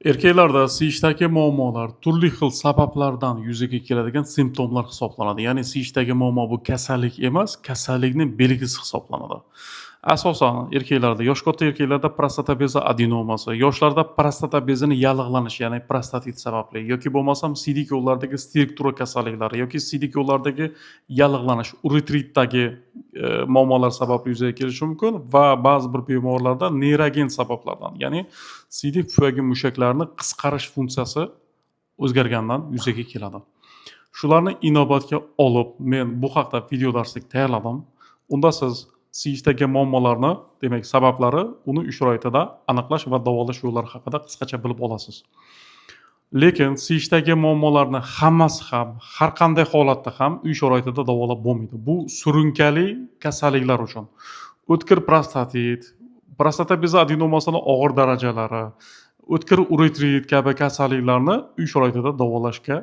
Erkaklarda siyishdagi muammolar turli xil sabablardan yuzaga keladigan simptomlar hisoblanadi. Ya'ni siyishdagi muammo bu kasallik emas, kasallikning belgisi hisoblanadi. Asosan erkaklarda, yoshi katta erkaklarda prostata bezi adenomasi, yoshlarda prostata bezini yallig'lanishi, ya'ni prostatit sababli yoki bo'lmasam siydik yo'llaridagi struktura kasalliklari yoki siydik yo'llaridagi yallig'lanish, uretritdagi muammolar sababli yuzaga kelishi mumkin va ba'zi bir bemorlarda neyrogen sabablardan, ya'ni siydik pufagi mushaklarini qisqarish funksiyasi o'zgargandan yuzaga keladi. Shularni inobatga olib, men bu haqda video darslik tayyorladim. Unda siz siyishdagi muammolarni, demak, sabablari, uni uy sharoitida aniqlash va davolash yo'llari haqida qisqacha bilib olasiz. Lekin siyishdagi muammolarni hammasi ham har qanday holatda ham uy sharoitida davolab bo'lmaydi. Bu surunkali kasalliklar uchun. O'tkir prostatit, prostata bezi adenomasini og'ir darajalari, o'tkir uretrit kabi kasalliklarni uy sharoitida davolashga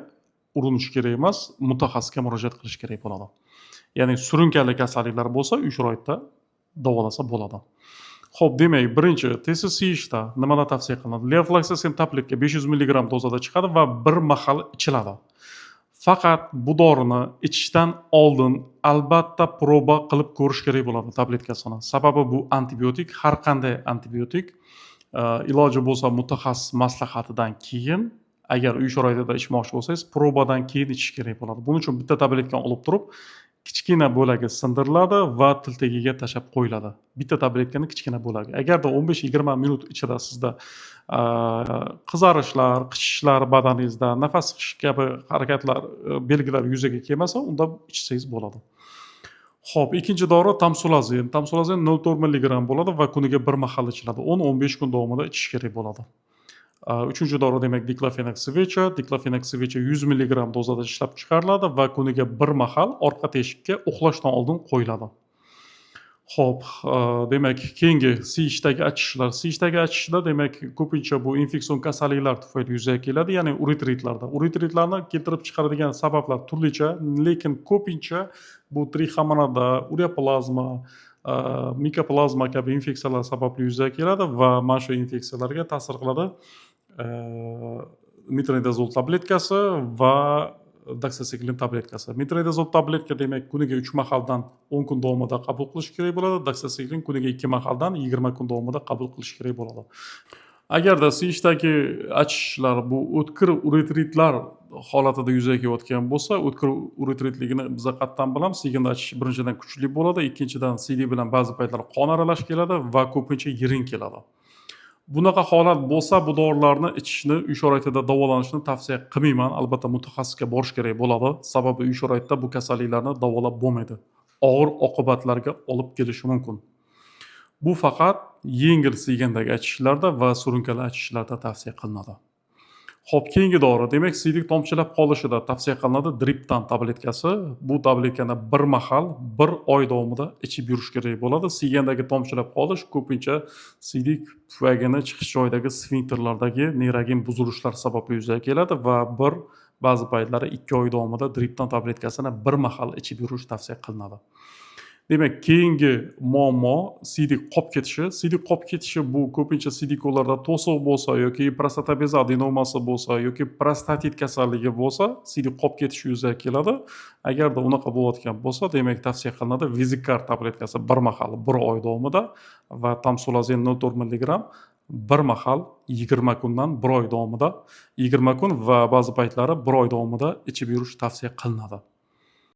urinish kerak emas, mutaxassisga murojaat qilish kerak bo'ladi. Ya'ni surunkali kasalliklar bo'lsa, uy sharoitida davolasa bo'ladi. Xo'p, demak, birinchi tez siyishda nimalar tavsiya qilinadi? Levofloksasin tabletka 500 mg dozada chiqadi va bir mahal ichiladi. Faqat bu dorini ichishdan oldin albatta proba qilib ko'rish kerak bo'ladi tabletkasini. Sababi bu antibiotik, har qanday antibiotik iloji bo'lsa mutaxassis maslahatidan keyin, agar uy sharoitida ichmoqchi bo'lsangiz, probadan keyin ichish kerak bo'ladi. Buning uchun bitta tabletkani olib turib, kichkina bo'lagi sindiriladi va til tagiga tashlab qo'yiladi. Bitta tabletkani kichkina bo'lagi. Agarda 15-20 minut ichida sizda qizarishlar, qichishishlar badaningizda, nafas siqish kabi harakatlar, belgilar yuzaga kelmasa, unda ichsangiz bo'ladi. Xo'p, ikkinchi dori tamsulazin. Tamsulazin 0,4 mg bo'ladi va kuniga bir mahal ichiladi. 10-15 kun davomida ichish kerak bo'ladi. Uchinchi dori, demak, diklofenak свеча. Diklofenak свеча 100 mg dozada ishlab chiqariladi va kuniga bir mahal orqa teshikka uxlashdan oldin qo'yiladi. Xo'p, demak, keyingi siyishdagi achishishlar. Siyishdagi achishishlar, demak, ko'pincha bu infeksion kasalliklar tufayli yuzaga keladi, ya'ni uretritlarda. Uretritlarni keltirib chiqaradigan sabablar turlicha, lekin ko'pincha bu trixomonada, ureaplazma, mikoplazma kabi infeksiyalar sababli yuzaga keladi va mana shu infeksiyalarga ta'sir qiladi metronidazol tabletkasi va doksasiklin tabletkasi. Metronidazol tabletka, demak, kuniga 3 mahaldan 10 kun davomida qabul qilish kerak bo'ladi. Doksasiklin kuniga 2 mahaldan 20 kun davomida qabul qilish kerak bo'ladi. Agarda siyishdagi achishishlar bu o'tkir uretritlar holatida yuzaga kelayotgan bo'lsa, o'tkir uretritligini biza qayerdan bilamiz? Siyganda achish birinchidan kuchli bo'ladi, ikkinchidan siydik bilan ba'zi paytlar qon aralash keladi va ko'pincha yiring keladi. Bunaqa holat bo'lsa, bu dorilarni ichishni, uy sharoitida davolanishni tavsiya qilmayman. Albatta mutaxassisga borish kerak bo'ladi. Sababi uy sharoitida bu kasalliklarni davolab bo'lmaydi. Og'ir oqibatlarga olib kelishi mumkin. Bu faqat yengil siygandagi achishishlarda va surunkali achishishlarda tavsiya qilinadi. Xo'p, keyingi dori, demak, siydik tomchilab qolishida tavsiya qilinadi Driptan tabletkasi. Bu tabletkani bir mahal bir oy davomida ichib yurish kerak bo'ladi. Siygandagi tomchilab qolish ko'pincha siydik pufagini chiqish joyidagi sfinkterlardagi neyrogen buzilishlar sababli yuzaga keladi va bir ba'zi paytlari 2 oy davomida Driptan tabletkasini bir mahal ichib yurish tavsiya qilinadi. Demak, keyingi muammo siydik qolib ketishi. Siydik qolib ketishi bu ko'pincha siydik yo'llarda to'siq bo'lsa yoki prostata bezi adenomasi bo'lsa yoki prostatit kasalligi bo'lsa, siydik qolib ketishi yuzaga keladi. Agarda unaqa bo'layotgan bo'lsa, demak, tavsiya qilinadi Vizikar tabletkasi bir mahal bir oy davomida va tamsulazin 0,4 mg bir mahal 20 kundan bir oy davomida, 20 kun va ba'zi paytlari bir oy davomida ichib yurish tavsiya qilinadi.